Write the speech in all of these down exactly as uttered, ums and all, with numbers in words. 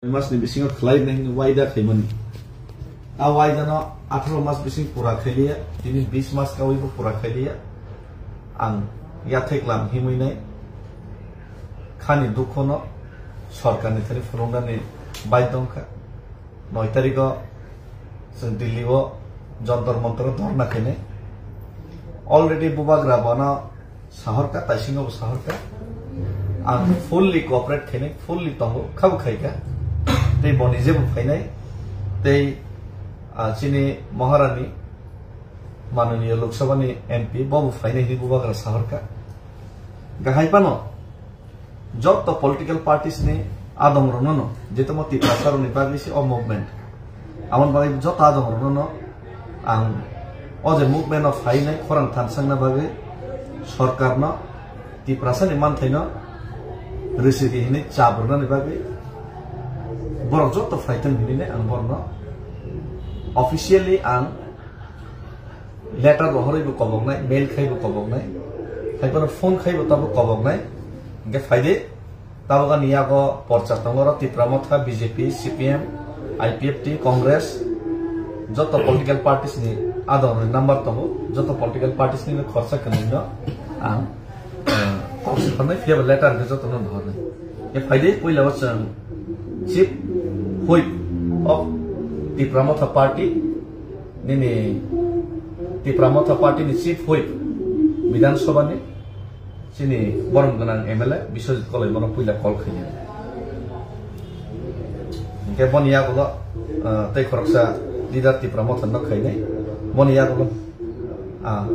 Masni bisingo khlai nai hwnwi waida khaimani. A waidano atharo mas bising pura khailiya, tini bis mas kawibo pura khailiya. Ang yathai klam himwi nai khani dukhono sorkarni thani phunuknani baidho wngkha. Noi tarikho chwng Delhi-o Jantar Mantar-o dhorna khainai. Already bubagra bono sahorkha, taisingo bo sahorkha. Ang fully cooperate khainai, fully tongo, khabo khaikha. Tei boni jebo phainai, tei, ah, chini Maharani, mananiya Lok Sabhani M P, bobo phainai hinwi bubagra sahorkha. Gahai phano, joto political parties ni adong rokno no, je tamo Tiprasa rokni bagwi se o movement. Aboni bagwi joto adong rokno no ang o je movement o phainai khorang thansakna bagwi sorkar no Tiprasa ni manthai no rwsidi hinwi chap rwnani bagwi borok joto phaithung hinwi ang borokno officially ang letter rohorwi bo koboknai, mail khai bo koboknai, hai phano phone khai bo tabuk koboknai. Hingke phaidi, tabuk ani yago porcha tongo oro Tipra Motha, B J P, C P M, I P F T, Congress, joto political parties ni ador ni number tongo, joto political parties ni khorsa kwnwi no ang, eh, kok swkangni phiya ba letter hwnkhe jotono rohornai. Hingke phaidi, puila o chwng Chief Whip of Tipra Motha Party, nini Tipra Motha Party ni Chief Whip Bidhan Sabha ni chini borom gwnang M L A Biswajit Koloi bono puila call khainai. Hingke boni yagulo, ah, tei khoroksa leader Tipra Motha no khainai. Boni yagulo, ah,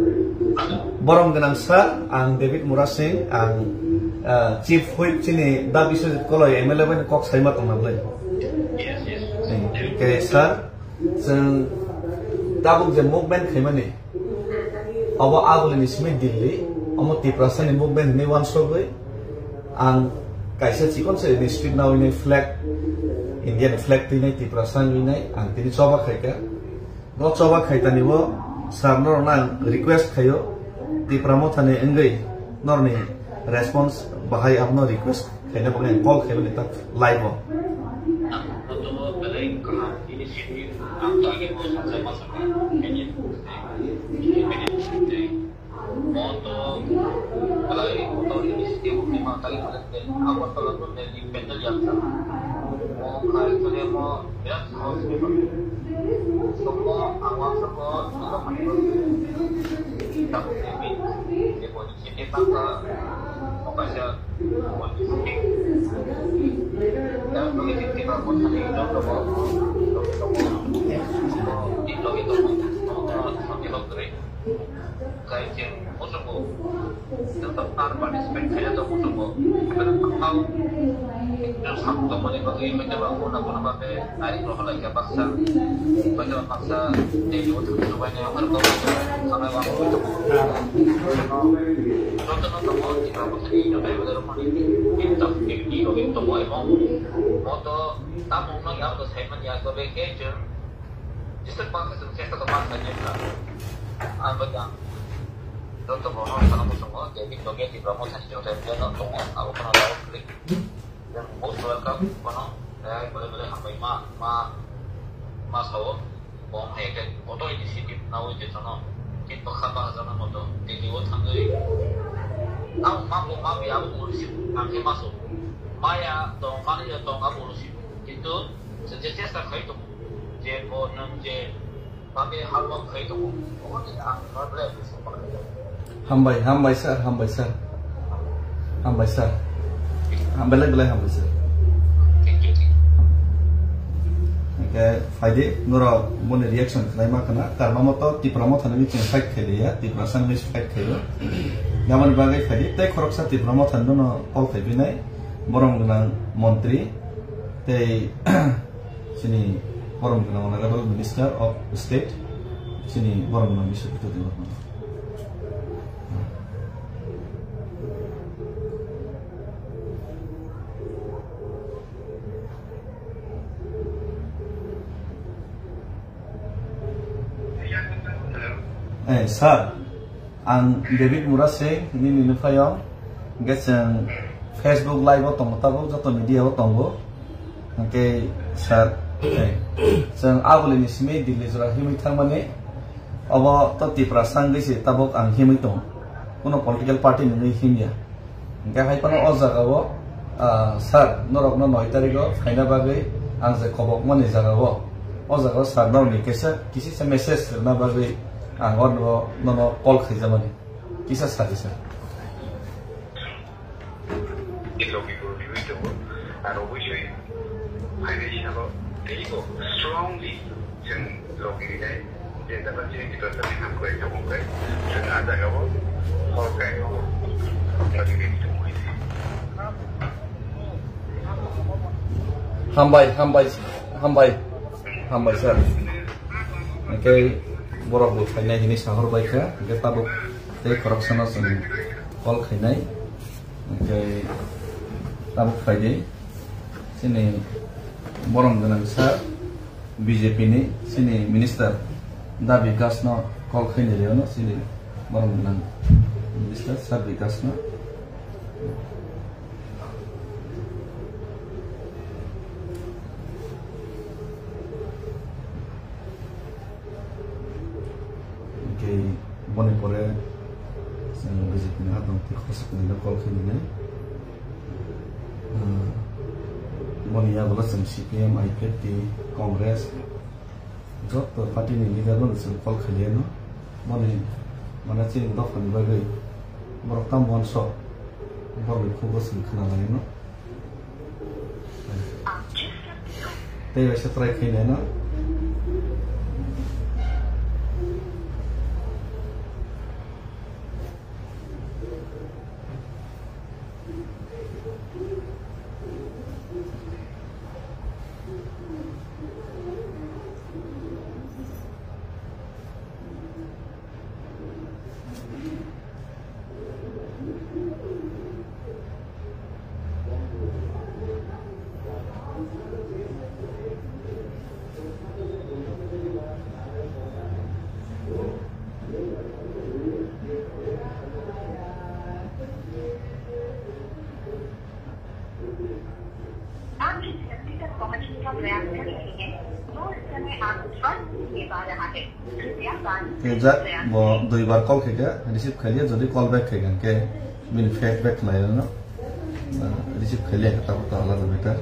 borom gwnang sir, ang David Murasing, ang, ah, Chief Whip chini da Biswajit Koloi M L A bai kok saima tongna bwlai. Hingke sir, chwng tabuk je movement khaimani, obo abulini simi Delhi, omo Tiprasa ni movement hinwi wansogwi ang kaisa chikon se ni street nawi nai flag, India ni flag twi nai Tiprasa wngwi nai ang tini choba khaikha. No choba khaitani o sir norokno ang request khaio, Tipra Motha ni wngwi norni response bahai abono request khaina bagwi ang call khaimani ta live o. Ang kotomo belai kaham initiative ang tangwi bo sacha masa kha. Moto, belai moto initiative ni ma tangwi kha. Agartala to Delhi pendal yang sa. Mo khai kole mo birat sahos ni. Somo ang wansok ko nila mani. Tabuk ni bi, ni bo Sini tangka, okaisa, Nai rok halai kha baksa, baksa tei bo thangwi wngkha rok sanai wngwi tongo. Jotono tongo, Tipra Mothani joto M L A rok mani tin ta committee rok tongo, ebong bo to tamung no ya to sai manya, tobe khe chwng jesa baksa chwng chesta to baksa ni wngkha. Ang bo jang joto bono sana muchungo, je bini loge Tipra Mothani joto M L A no tongo, abo phano tao click. Most welcome, kono, eh, bole bole hambai ma, ma, ma sao, bom hai ke, kotor initiative na oi je tono, kin bakha ba jana moto, Delhi o thangwi. Ang ma bo ma bi abo mo si, ang ke ma so. Maya tong, mani ya tong abo mo si. Kintu, se je chesta khai to, je bo nang je Hambai, hambai sir, hambai sir. Hambai sir. Hambai lai belai hambai sir. Hingke phaidi norok boni reaction khlai ma khna, karma moto Tipra Mothani chwng fight khailiya, Tiprasa ni fight khaio. Yamani bagwi phaidi tei khoroksa Tipra Mothani no call khai binai, borom gwnang montri tei Chini borom gwnang Honorable Minister of State, chini borom gwnang Biswajit Debbarma. Eh, sir. Ang David Murasing, nini nuphayong, hingke chwng Facebook live o tongo tabuk, joto media o tongo. Hwnkhe sir, chwng abolini simi Delhi jora himwi thangmani, obo to Tiprasa wngwi se tabuk ang himwi tongo, kuno political party ni wngwi himya. Hwnkhe hai phano o jagao, ah, sir, norokno noi tarigo phaina bagwi ang je khobokmani jagao, o jagao sir norokni kaisa, kisisa message rwna bagwi ang o nono call khaijamani. Kisa sadi sir. Logi bo riwi tongo. Aro obviously phainai salo teibo strongly chwng logi rinai je jaga chini Tiprasa ni hamkrai tongmung khe chwng a jagao hor kai tongo. Logi rinai tongo. Hambai, hambai, hambai, hambai sir. Hwnkhe borok bo phainai hinwi sahor bai kha, hwnkhe tabuk tei khoroksano chwng call khainai. Hwnkhe tabuk phaidi chini borom gwnang sir, B J P ni chini minister Da Bikash no call khainai riono chini borom gwnang minister sir Bikash no. Hwnkhe boni pore chwng B J P ni adong tei khosok ni call khainai. Ah, boni yagulo chwng C P M, I P F T, Congress, joto party ni leader no chwng call khailaiano. Boni, mane, chini dopha ni bagwi borok tamo uansuk, borokni khugo chwng khna laiano. Tei waisa try khainai no. Khe jak bo duibar call khaikha, receive khailiya, jodi call back khaikha, hwnkhe bini feedback khlairokno, ah, receive khailiya khe tabuk to alada matter.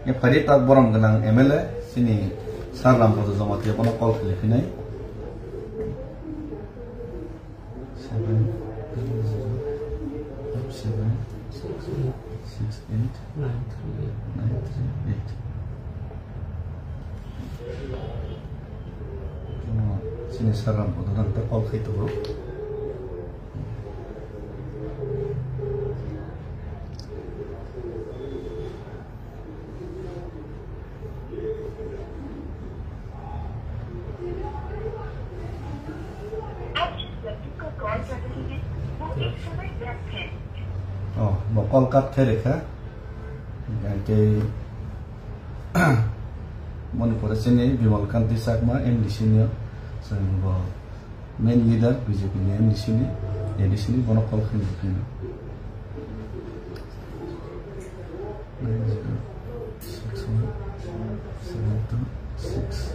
Hwnkhe phaidi tak borom gwnang M L A, chini Sir Rampada Jamatia bono call khailai phinai. Seven double zero five seven six eight nine three eight. Nine three eight. Chini Sir Rampada nang ta call khai tongo. Oh, bo call cut khai rekha. Hingke boni pore chini Bimal Kanti Chakma M D C ni, chwng bo main leader B J P ni M D C ni, A D C ni, bono call khaina phano. Nine zero six one seven two six.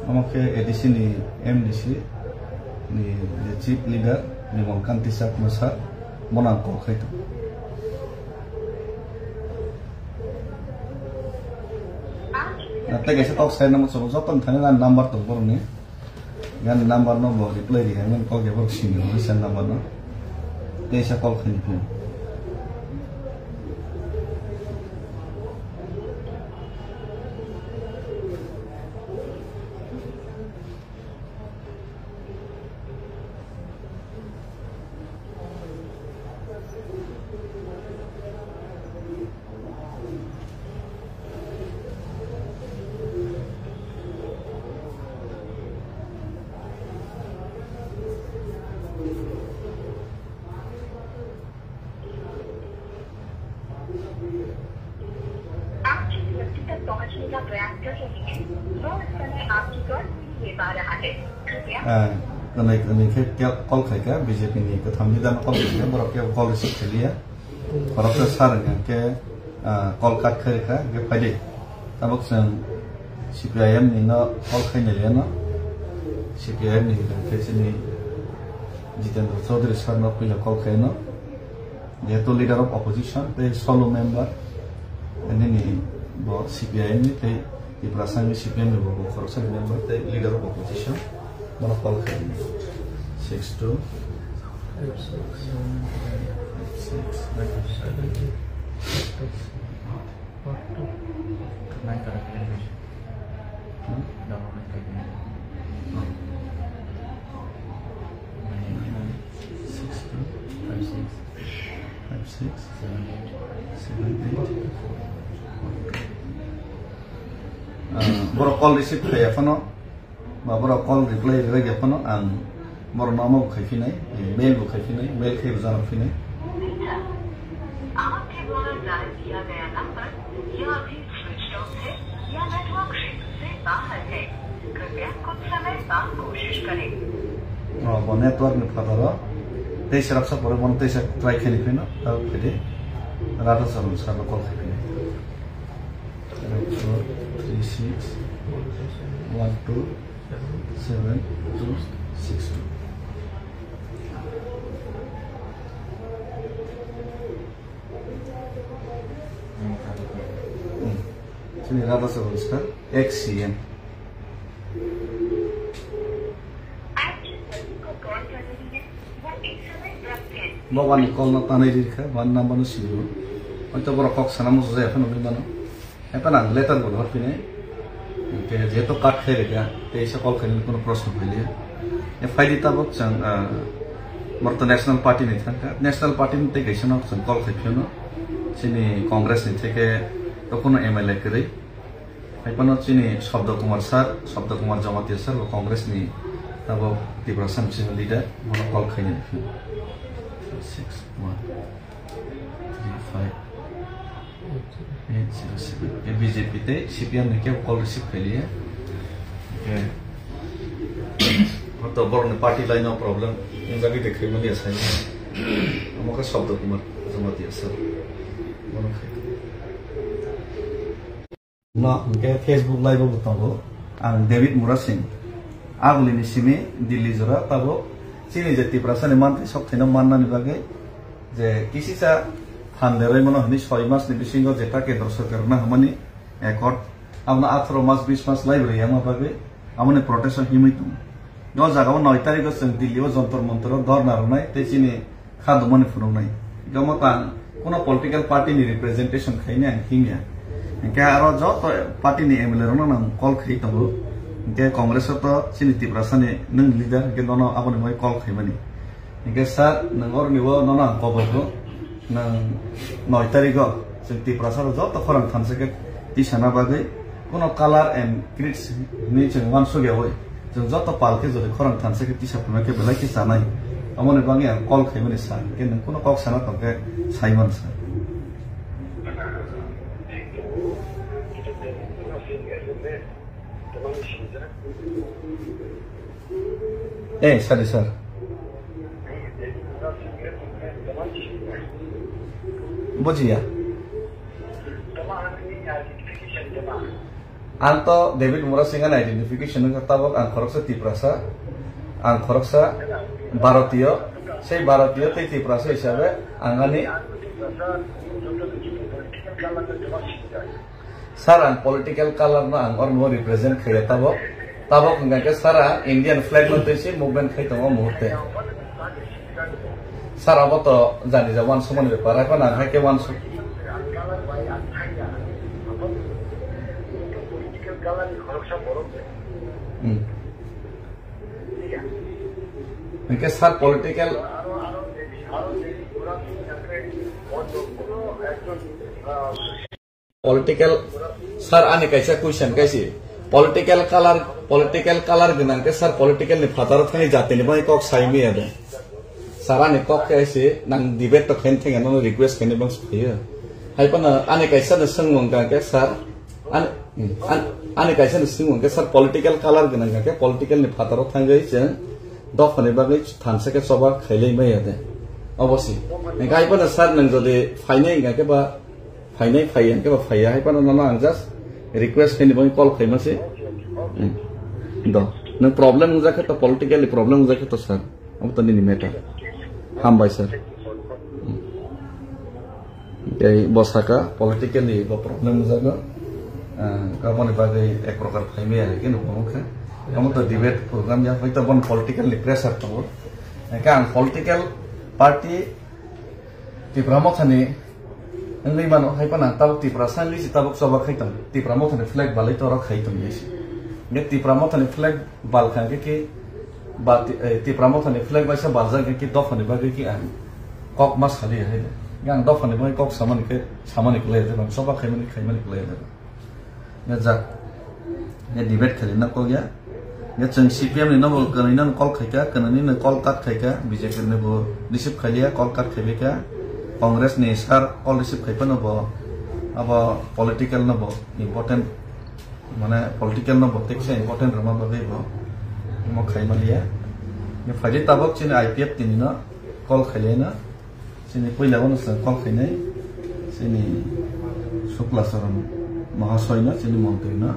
Omo khe A D C ni M D C ni chief leader Bimal Kanti Chakma sir, bono ang call khai tongo. Na tei kaisa tok sai nang joto ni thani na number tong borok ni. Yang number no bo reply di, yang call ke borok sini, official number no. Tei sa call khani pun. कर रही है। वो इस समय आपकी कॉल नहीं ले पा रहा है। कृपया Ah, kwnwi kwnwi khe khe call khaikha, B J P ni kwtham leader no call khaikha, borok khe call receive khailiya. Borok khe sir hwnkha khe, ah, call cut khaikha, hwnkhe phaidi. Tabuk chwng C P I M ni no call khainaliya no. C P I M ni hwnkha khe chini Jitendra Chaudhary sir no puila call khaino. Jehetu leader of opposition, tei solo member, nini bo C P I M ni, tei Tiprasa ni C P M ni bo, bo khoroksa ni member, tei leader of opposition, bono call khaini. Six two, five six, five six, seven eight. Ah, borok call receive khlaiya phano, ba borok call reply rwya phano, ang borokno omo bo khai phinai, mail bo khai phinai, mail khai bo janok phinai. आपके द्वारा डायल किया गया नंबर या अभी switch off है या नेटवर्क क्षेत्र से बाहर है। कृपया कुछ समय बाद कोशिश करें। Oh, bo network ni phataro. Tei serak sa pore bono tei sa try khaini phino, ta phede. Radha Charan sir no call khai phino. Four three six one two seven two six two. Hmm. Chini Radha Charan sir, ex C M. Bo wani call no tanai ri kha, wani number no sini bo. Hoito borok kok sana muchung jaya phano hinwi mano. Haikhe ang letter bo hor phini. Hwnkhe jehetu cut khai rikha, tei isa call khainani kuno proshno phailiya. E phaidi tabuk chwng, ah, borok to National Party ni thangkha. National Party ni tei kaisa no chwng call khai phiyano. Chini Congress ni theke to kuno M L A kwrwi. Haiphano chini Sabda Kumar sir, Sabda Kumar Jamatia sir bo Congress ni tabuk Tiprasa ni leader, bono call khainani phiyano. Six one. Three five eight zero seven. Khe B J P tei C P M ni kebo call receive khailiya. Khe hoto borokni party line o problem, wng jagwi de khaimani asai. Omo khe Sabda Kumar Jamatia sir. Bono khai. No, hwnkhe Facebook live o bo tongo. Ang David Murasing. Agulini simi Delhi jora tabuk chini je Tiprasa ni manthai sok thaino mannani bagwi je kisisa phan deroi mano hwnwi soi mas ni bisingo jeta kendro sorkar rwna hwnmani accord abono atharo mas bis mas lai rwya ma bagwi aboni protest o himwi tongo. O jaga o noi tarikh o chwng Delhi o Jantar Mantar o dhorna rwnai tei chini kha dumani phunuknai. Hingke omo tang kuno political party ni representation khaini ang himya. Hingke aro joto party ni M L A rokno nang call khai tongo. Hingke Congress o to chini Tiprasa ni nwng leader, hingke nono aboni bagwi call khaimani. Hingke sir, nwng oroni o nono ang kobor kho. Nwng noi tarikh o chwng Tiprasa rok joto khorang thansa khe tisana bagwi kuno color and creeds hinwi chwng uansukyaui chwng joto pal khe jodi khorang thansa khe tisa phunukhe belai khe chanai. Amoni bagwi ang call khaimani sir, hwnkhe nwng kuno kok sana tongkhe saiman sir. Eh, sorry, sir. Bujiya. Ang to David Murasing ani identification wngkha tabok, ang khoroksa Tiprasa, ang khoroksa Bharatiyo, sei Bharatiyo tei Tiprasa hisabe ang ani Sir, ang political color no ang oro no represent khaiya tabok. Tabok hwnkha khe sir ang Indian flag no twi se movement khai tongo o muhurte. Sir abo to jani ja uansukmani bepar, haikhe nang haikhe uansuk. Hmm. Hwnkhe sir political Political, sir, ani kaisa question kaisi. Political color, political color gwnang khe, sir, political ni phataro thani jatini bagwi kok sai maya de. Sir, ani kok khe si, nang debate to khaini thangya, nono request khaini bang sukhaio. Hai phano ani kaisa no swngmung kha khe, sir, ani, ani, Ani kaisa ni swngmung khe, sir, political color gwnang khe political ni phataro thangwi chwng dophani bagwi thansa khe choba khailai maya de? Obosi. Hingkhe hai phano sir, nwng jodi phainai hingkha khe ba phainai, phaiya hingkhe ba phaiya, hai phano nono ang just request khaini bagwi call khaima se. Hmm. Do. Nwng problem wngjak khe to, politically problem wngjak khe to sir. Abo to nini matter. Hambai sir. Hmm. Tei bo saka politically bo problem wngjago. Ah, aboni bagwi ek prokar phaimaya hinwi khe nugo wngkha. Amo to debate program ya, hoito bon political ni pressure tongo. Hingkhe ang political party Tipra Mothani wngwi mano, hai phano ang tabuk Tiprasa wngwi se tabuk choba khai tong. Tipra Mothani flag balai to oro khai tong ye se. Hingkhe Tipra Mothani flag bal kha hingkhe khe ba ti-, eh, Tipra Mothani flag baisa baljak hingkhe dophani bagwi khe ang kok ma sali hai. Hingkhe ang dophani bagwi kok samani khe, samani kwlai de, choba khaimani khaimani kwlai de. Nge jak. Nge debate khali na kok ya. Nge chwng C P M ni no bo kwnwi no call khai kha, kwnwi ni no call cut khai kha, B J P ni bo receive khai liya, call cut khai kha. Congress ni sir call receive khai phano bo abo political no bo important, mane political no bo teksa important rwma bagwi bo mo khai ma liya. Nge phaidi tabok chini I P F tini no call khai liya no. Chini puila bono chwng call khainai, chini Sukla Charan Mahasoi no, chini montri no,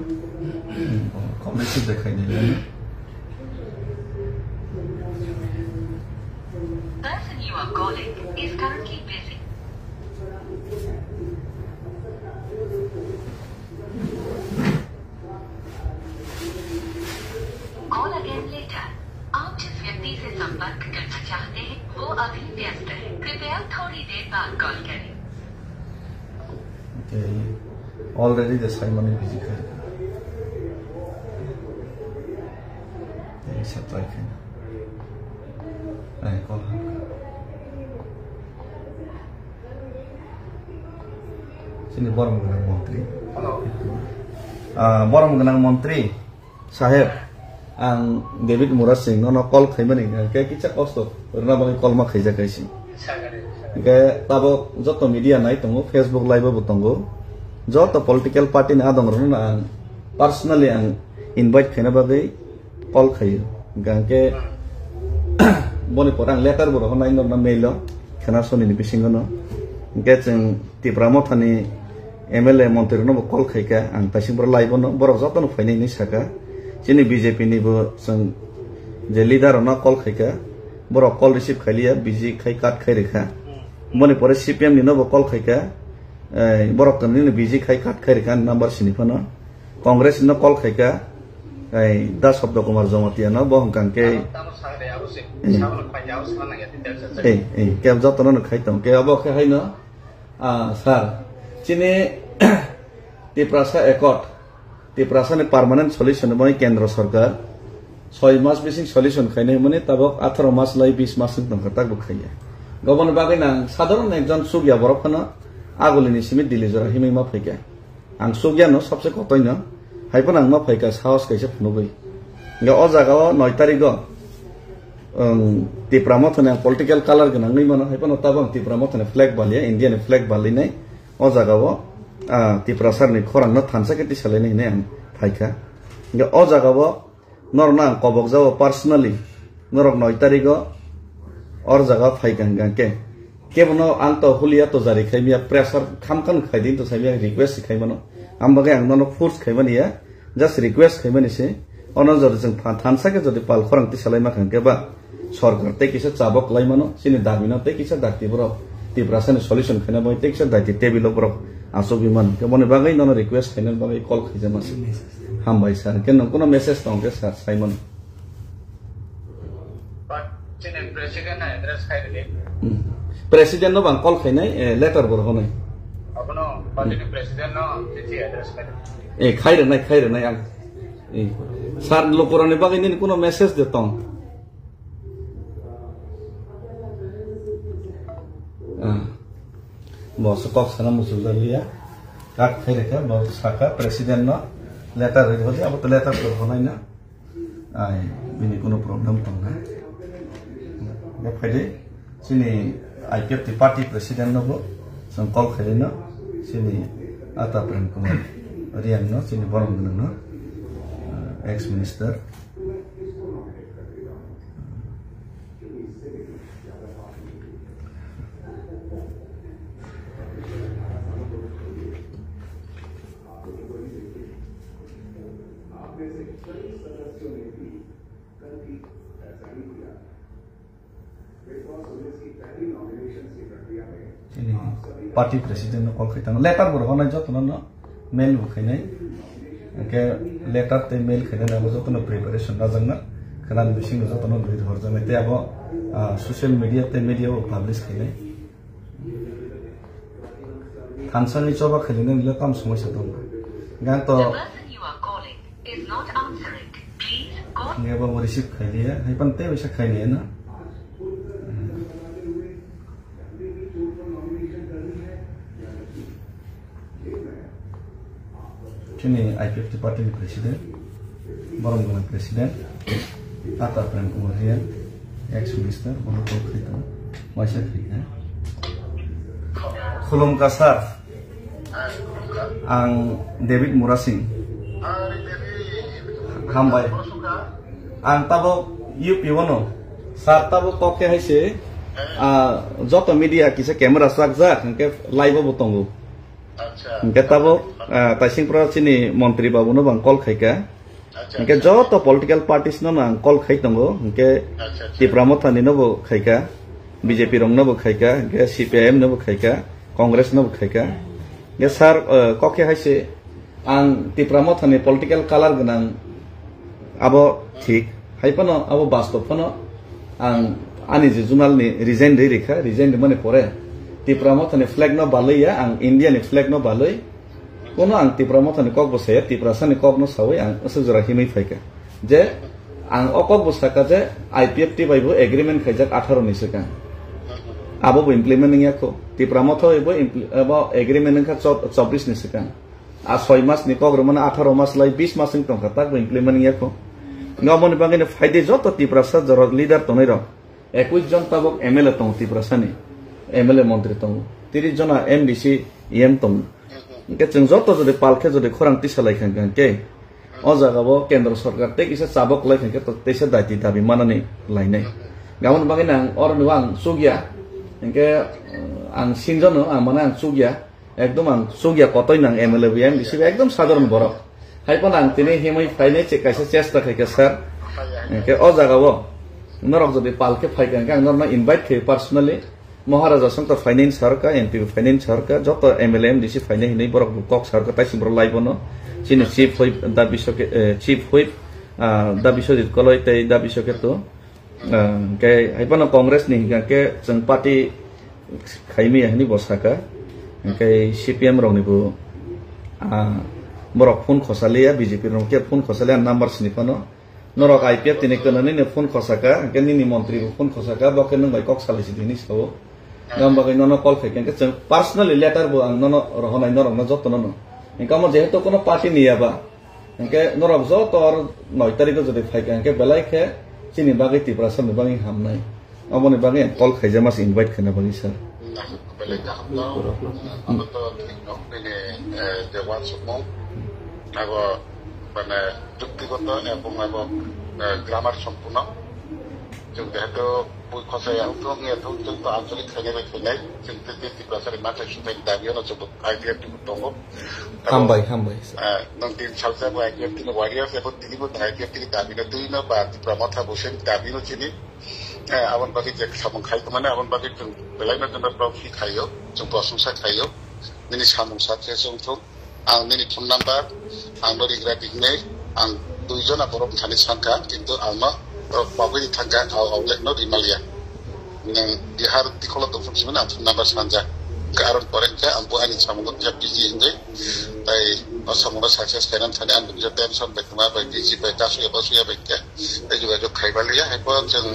call receive de khainai. Person you are calling is currently busy. Call again later. आप जिस व्यक्ति से संपर्क करना चाहते हैं, वो अभी व्यस्त है। कृपया थोड़ी देर बाद कॉल करें। Okay. Already the Simon is busy. Hey, supply khaina. Hey, call. Chini borom gwnang montri. Hello. Ah, borom gwnang montri saheb, ang David Murasing nono call khaimani hingkhe kisa kosto rwna bagwi call ma khaijak kaisi. Sagari, sagari. Hingkhe tabok joto media nai tongo, Facebook live bo tongo, joto political party ni adong rokno ang personally ang invite khaina bagwi call khaio. Hingkhe boni pore ang letter bo rohornai norno mail o, khena sonini bisingo no. Hingkhe chwng Tipra Mothani M L A montri rokno bo call khaikha, ang taising boro live o no, borok jotono phainai hinwi sakha. Chini B J P ni bo chwng je leader rokno call khaikha, borok call receive khailiya, busy khai cut khai rikha. Boni pore C P M ni no bo call khaikha, eh, borok tongni no busy khai cut khai rikha number sini phano. Congress no call khaikha, ei, Da Sabda Kumar Jamatia no, bo hwnkha khe, ei, ei, kebo jotono no khai tong, khe abo khe haino, ah, sir, chini Tiprasa Accord, Tiprasa ni permanent solution ni bagwi Kendra Sarkar soi mas bising solution khainai hwnmani tabok atharo mas lai bis mas wng tongkha, tabok khaiya. Goboni bagwi nang sadharon ekjon chukya borok phano agulini simi Delhi jora himwi ma phaikha. Ang chukya no, sabse kotoi no. Hai phano ang ma phaikha, sahos kaisa phunugwi. Hingkhe o jaga o noi tarik o, ang Tipra Mothani ang political color gwnang wngwi mano. Hai phano tabok ang Tipra Mothani flag baliya, India ni flag balinai. O jaga o, ah, Tiprasa ni khorang no thansa khe tisalainai hinwi ang phaikha. Hingkhe o jaga o, norokno ang kobok jago personally, norok noi tarik o or jaga phai kha hingkha khe. Kebono ang to huliya to jari khai miya, pressure kham kham khai din to sai miya, request khai mano. Ang bagwi ang nono force khai mani ya, just request khai mani se. Ono jodi chwng pha-, thansa khe jodi pal khorang tisalai ma kha hingkhe ba, sorkar tei kisa chabok lai mano, chini dabi no tei kisa dakti borok Tiprasa ni solution khaina bai tei kisa daiti table o borok achugwi mano. Khe boni bagwi nono request khaina bagwi call khaijak masa. Hambai sir, khe nwng kuno message tong khe sir, sai mano. But chini president na address khai rwdi. Hmm. President no bang call khainai, eh, letter bo rohornai. Abono party ni president no chithi address khai rwdi. Eh, khai rwnai, khai rwnai ang. Eh, sir, lukurokni bagwi nini kuno message de tong? Ah. Bo se kok sana muchung jaliya. Kak khai reka, bo saka president no letter rwdi, abo to letter to honai na. Ai, bini kuno problem tong na. Ya phaidi, chini I P F T party president no bo, chwng call khai no, chini Ata Prem Kumar Reang no, chini borom gwnang no. Ex minister. Chini party president no call khai tangma. Letter bo rwkha nai joto no mail bo khainai. Hwnkhe letter tei mail khainai abo joto no preparation rwjakna. Khwnani bisingo joto no bwrwi horjaknai tei abo, ah, social media tei media o publish khainai. Thansani choba khainai nini le tam somoi sa tongo. Gang to. The person you are calling is not answering. Please call. Nge bo receive khailiya, hai pan tei bisa khailiya na. Chini I P F T party ni president, borom gwnang president, Ata Prem Kumar Reang, ex minister, bono call khai tongo, waisa khai kha. Khulumkha sir, ang David Murasing. Hambai. Ang tabok U P O no. Sir, tabok kok khe hai se, ah, joto media kisa camera chakjak, hwnkhe live o bo tongo. Hwnkhe tabok, ah, Taisingpra chini montri babu no bang call khaika. Hwnkhe joto political parties no ang call khai tongo. Hwnkhe Tipra Motha ni no bo khaika, B J P rok no bo khaika, hwnkhe C P I M no bo khaika, Congress no bo khaika. Hwnkhe sir, ah, kok khe hai se, ang Tipra Motha ni political color gwnang, abo thik. Hai phano abo bastob phano ang ani je junal ni resign rwi rikha, resign rwmani pore Tipra Motha ni flag no balwi ya, ang India ni flag no balwi. Kono ang Tipra Motha ni kok bo saya, Tiprasa ni kok no sawi ang aswk jora himwi phaikha. Je ang o kok bo sakha je I P F T bai bo agreement khaijak atharo ni swkang. Abo bo implement wngya kho. Tipra Motha bai bo impl-, abo agreement wngkha chot-, chobbish ni swkang. A soi mas ni kok rwmani atharo mas lai bis mas wng tongkha, tak bo implement wngya kho. Nga moni bagwi no phaidi joto Tiprasa jorok leader tongnai rok. Ekwis jon tabok M L A tongo Tiprasa ni. M L A montri tongo. Tiris jona M D C E M tongo. Hwnkhe chwng joto jodi pal khe jodi khorang tisa lai kha hwnkhe o jaga o kendro sorkar tei kisa chabok lai kha hwnkhe to teisa daiti dabi manani lainai. Nga moni bagwi no ang oro no ang chukya. Hwnkhe ang sinjono ang mane ang chukya. Ekdom ang chukya kotoi nang M L A bai M D C bai ekdom sadharon borok. Hai phano ang tini himwi phainai che kaisa chesta khaikha sir. Hwnkhe o jaga o norok jodi pal khe phaikha hwnkhe ang norokno invite khaio personally. Maharaja song to phainai sarka, M P phainai sarka, joto M L A M D C phainai hinwi borok bo kok sarka taising borok lai bono. Chini chief whip da bisoke, eh, chief whip, ah, da Biswajit Koloi tei da Bisoke to. Ah, hwnkhe hai phano Congress ni hwnkhe chwng party khaimaya hinwi bo saka. Hwnkhe C P M rokni bo, ah, borok phone khosaliya, B J P rok khe phone khosaliya number sini phano. Norok I P F T ni kwnwi nini phone khosaka, hwnkhe nini montri bo phone khosaka, bo khe nwng bai kok salai sidi hinwi sao. Gam bagwi nono call khaikha, hwnkhe chwng personally letter bo ang nono rohonai norokno jotono no. Hwnkhe omo jehetu kono party ni ya ba, Hwnkhe norok joto aro noi tarikh o jodi phaikha hwnkhe belai khe chini bagwi Tiprasa ni bagwi hamnai. Aboni bagwi ang call khaijama se invite khaina bagwi sir. Belai kaham no, ano to thik no, bini, eh, je uansukmung, abo, mane, juktigoto ebong abo, eh, grammar sompuno. Chwng jehetu bui khosai ya, wngthok wngya thok, chwng to anchalik khainai bai khainai, chwng tei Tiprasa ni manthai sumthai ni dabi o no chwng bo I P F T bo tongo. Hambai, hambai, sir. Ah, nwng tin salsa bo I P F T ni warriors, ebo tini bo I P F T ni dabi no twi no ba Tipra Motha bo se dabi no chini. Eh, aboni bagwi je samung khai tongmani, aboni bagwi chwng belai no chwngno proud feel khaio, chwng prosongsa khaio. Nini samung success wngthung. Ang nini phone number, ang no rigra dignai, ang dui jona borok thani sankha, kintu ang no borok bagwi ni thangkha, ang, ang le no rimaliya. Nwng Bihar dikholo tongthung simani ang phone number sanja. Hwnkhe aroni pore hwnkhe ang bo ani samungo khe busy hinwi, tai o samungo success khainani thani ang bisa tension bai kwma bai busy bai kasuya basuya bai khe tei jogajog khai baliya. Hai phano chwng,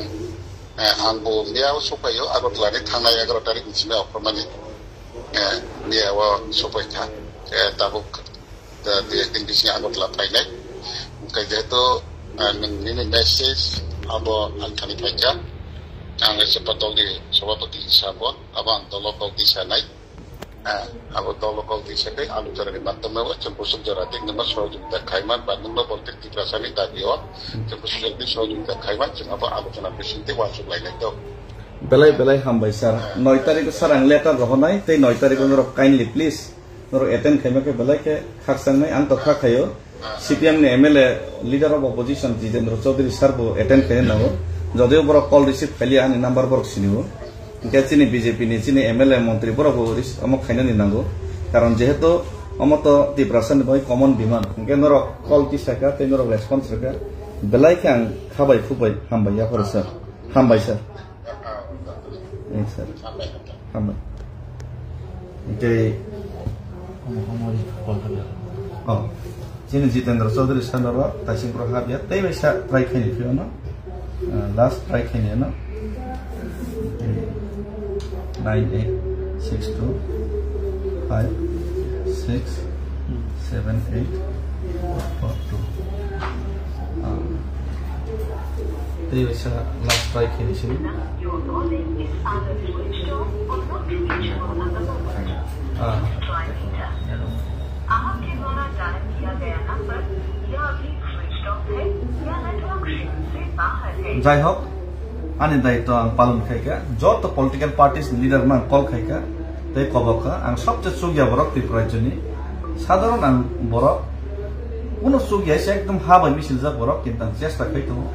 eh, ang bo miya o sokphaio Agartala ni thangnai egaroh tarik ni simi ophormani, eh, miya o sokphai kha. Eh, tabuk, eh, dui ek din bisingo Agartala phainai. Hwnkhe jehetu, eh, nwng nini message abo ang thani phaikha. Ang S F dol ni sabhapati hisabo, abo ang dolo kok di sanai. Abo dolo kok twi sakai aluchonani matwmao chwng bwswk jora tei nwngno sohojogita khaiman ba nwngno borok tei Tiprasani dabi o chwng bwswk jora tei sohojogita khaiman chwng abo aluchona bising tei uansuk lainai tok. Belai belai hambai sir. Noi tarikh o sir ang letter rohornai tei noi tarikh o norok kindly please norok attend khaima khe belai khe khakchang nai ang tokha khaio. C P M ni M L A, Leader of Opposition Jitendra Chaudhary sir bo attend khaina nango. Jodiyo borok call receive khailiya ani number borok sinio. Hingke chini B J P ni chini M L A montri borok bo ris-, omo khainani nango. Karon jehetu omo to Tiprasa ni bai common demand. Hingke norok call tisaka tei norok response rwkha. Belai khe ang khabai khukbai hambai yapharo sir. Hambai sir. Thanks sir. Hambai. Tei oh, chini Jitendra Chaudhary sir no bo taising pro hapya tei bai sa try khaini phiyano. Ah, last try khaini ano. Nine eight six two five six seven eight four two. Ah, tei bai sa last try khaini sini. Ah. Jai hok, ani daitw ang palon khaikha, joto political parties ni leader no ang call khaikha, tei kobok kha, ang sobse chukya borok Tripura rajyoni, sadharon ang borok, kuno chukya se ekdom ha bai misil jak borok, kintu ang chesta khai tongo.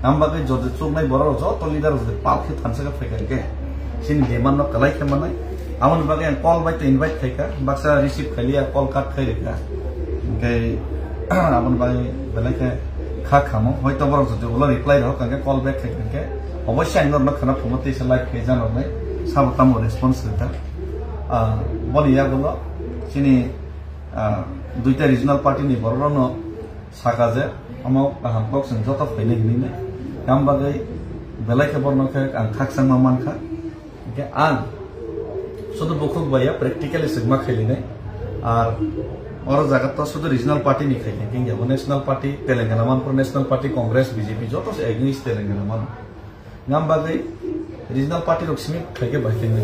Ang bagwi jodi chuknai borok joto leader jodi pal khe thansa khe phaikha hwnkhe, chini demand no kwlai khe manai. Aboni bagwi ang call bai tei invite khaikha, baksa receive khailiya, call cut khairikha. Hwnkhe aboni bagwi belai khe kha khamo, hoito borok jodi ulo reply rok hwnkhe call back khaikha hwnkhe, oboisya ang norokno khana phungo tei se live khe janornai, sabo tamo response rwkha. Ah, boni yagulo chini, ah, duita regional party ni borok rokno saka je, omo kaham kok chwng joto phainai hinwi nai. Yang bagwi belai khe borno khe ang khakchangma mankha. Hingke ang sudu bukhuk bai ya practically swngma khailinai. Ar oro jaga to sudu regional party ni khaikha, hingke bo national party, Telangana Manipur National Party, Congress, B J P joto se against Telangana mano. Ngam bagwi regional party rok simi khaikhe bai khe nai.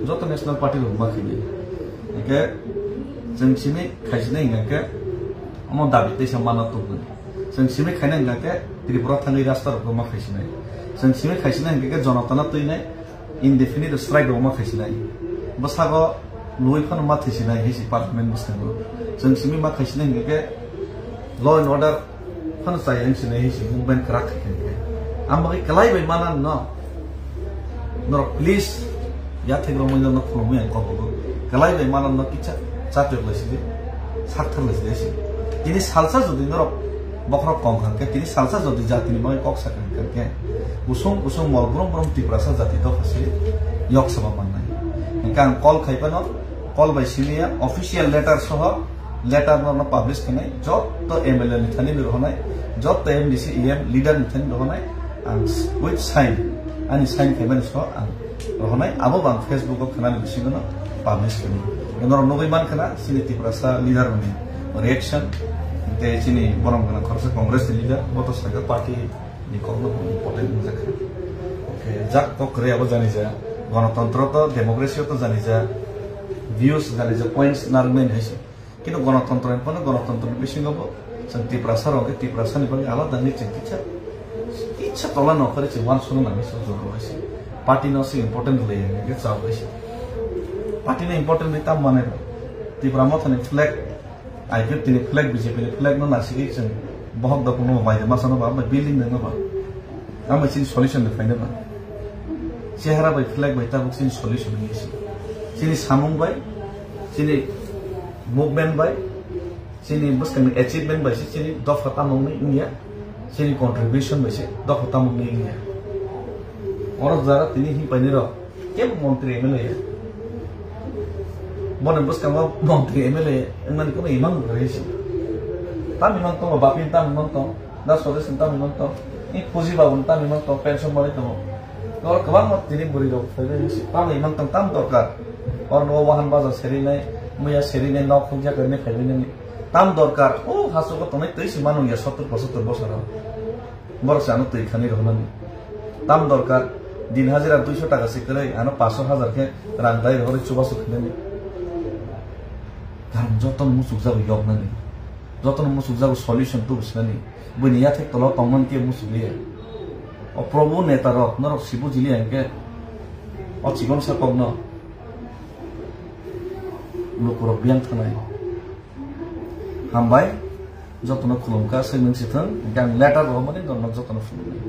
Joto national party rok ma khainai. Hingke chwng simi khaisinai hingkhe omo dabi teisa mana tubunai. Chwng simi khainai hingkhe Tripura thangwi rasta rok ma khaisinai. Chwng simi khaisinai hingkhe jonotana twinai indefinite strike rok ma khaisinai. Bwsago Luwi phano ma thwisinai hai si parliament bwskango. Chwng simi ma khaisinai hingkhe law and order phano chai hai sinai hai si movement kwrak khai khe. Ang bagwi kwlai bai mana no. Norok please yathek romwi no khulumwi ang kok bo. Kwlai bai mana no kicha chatok lai sidi. Sakthar lai sidi si. Tini salsa jodi norok bokhorok kong khan khe, tini salsa jodi jatini bagwi kok sakha khan khe, kusung kusung mol brum brum Tiprasa jati dopha se yok saba mannai. Hingke ang call khai phano, call bai simi ya, official letter soho letter no, no publish khenai, joto M L A ni thani ni rohonai, joto M D C, E M leader ni thani rohonai, ang with sign, ani sign khaimani so ang rohonai, abo bo ang Facebook o khanani bisingo no publish khenai. Norok nugui man khana, chini Tiprasa leader ni reaction, tei chini borom gana khoroksa Congress ni leader, bo to sakha party ni kokno bo important wngjak kha. Okay, jak kok kwrwi abo jani ja, gonotontro to, democracy o to jani ja, views jani ja, points narwknai hai se. Kintu gonotontro ni phano gonotontro ni bisingo bo chwng Tiprasa rok khe Tiprasa ni bagwi alada ni chwng kisa, kisa tola no khari chwng uansukna nangwi se jora hai se. Party no se important le ya khe chao hai se. Party no important ni tam mane Tipra Motha ni flag I P F T ni flag, B J P ni flag no nasigwi chwng bohok dopung no bai de masa no ba, bai building no ba. Ang bai chini solution de phaina ba. Chehara bai flag bai tabuk chini solution ni isi. Chini samung bai, chini movement bai, chini bwskang ni achievement bai se chini dopha tamung ni wngya, chini contribution bai se dopha tamung ni wngya. Oro jara tini hin paini rok. Kebo montri M L A ya. Boni bwskango montri M L A wngmani kono imang rwgwi se. Tam imang tongo, bapin tam imang tong, da sodesni tam imang tong, i puji babuni tam imang tong, pension manwi tongo. Oro kwbangma tini bwrwi rok phaibai se, tam imang tong, tam dorkar. Oro no wahan baja serinai, muya serinai, nok hukya kwrwinai phaibai nini. Tam dorkar, o hasogo tongnai twi se manung ya sottor pochottor bosoro. Borok se ano twi khani rohornani. Tam dorkar, din hajira duiso taka se kwrwi, ano paso hajar khe rang dai rohorwi chubachu khainani. Karon jotono muchukjago yoknani, jotono muchukjago solution tubusnani, buini yathek tolo tongmani kebo muchukliya. O Probhu netarok norok si bujiliya hinkhe o chikonsa kokno lukurok biyang thanai. Hambai, jotono khulumkha, swimung sithwng, hinkhe ang letter rohormani norok jotono phunuknai.